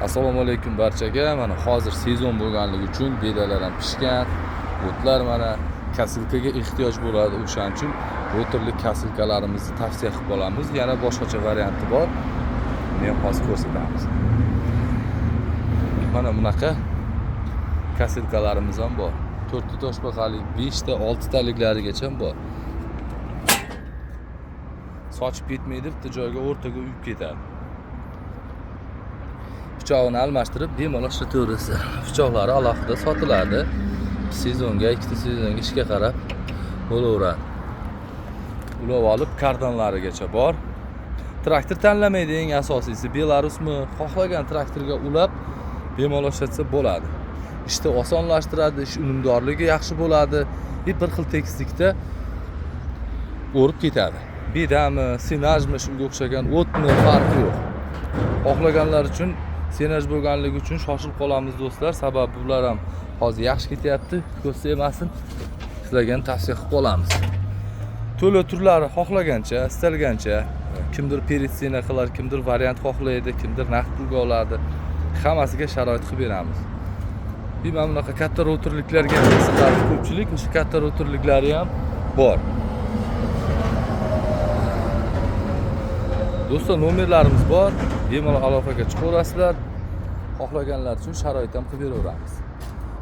Assalomu alaykum barchaga. Mana hozir sezon bo'lganligi uchun bedalar ham pishgan, o'tlar mana kasilkaga ehtiyoj bo'ladi. O'shaning uchun rotorli kasilkalarimizni tavsiya qilib qolamiz. Yana boshqacha varianti bor. Buni ham hozir ko'rsatamiz. Mana bunaqa kasilkalarimiz ham bor. 4 ta toshbaqalik, 5 ta, 6 taliklarigacha ham bor. Sochib ketmaydi, bitta joyga o'rtaga uyib ketadi. Pichog'ini almashtirib bemalol ishlataverasiz. Pichoqlari alohida sotiladi. Sezonga, ikkita sezonga ishga qarab bo'laveradi. Ulab olib kardanlarigacha bor. Traktor tanlamaydi, eng asosiysi Belarusmi, xohlagan traktorga ulab bemalol ishlatsa bo'ladi. Ishni osonlashtiradi, ish unumdorligi yaxshi bo'ladi. Bir xil tekislikda o'rib ketadi. Bedami, senajmi, shunga o'xshagan o'tmi, farqi yo'q. Xohlaganlar uchun senaj bo'lganligi uchun shoshilib qolamiz do'stlar. Sababi bular ham hozir yaxshi ketyapti, ko'z tegmasin. Sizlarga ham tavsiya qilib qolamiz. To'lov turlari xohlagancha, istalgancha, kimdir peritsena qilar, kimdir variant xohlaydi, kimdir naqd pulga oladi. Hammasiga sharoit qilib beramiz. Mana bunaqa katta rotorliklarga ham qiziqadi ko'pchilik, o'sha katta rotorliklari ham bor. Do'stlar, nomerlarimiz bor. Bemalol aloqaga chiqaverasizlar. Xohlaganlar uchun sharoit ham qilib beraveramiz.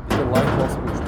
Bitta like bosib qo'yish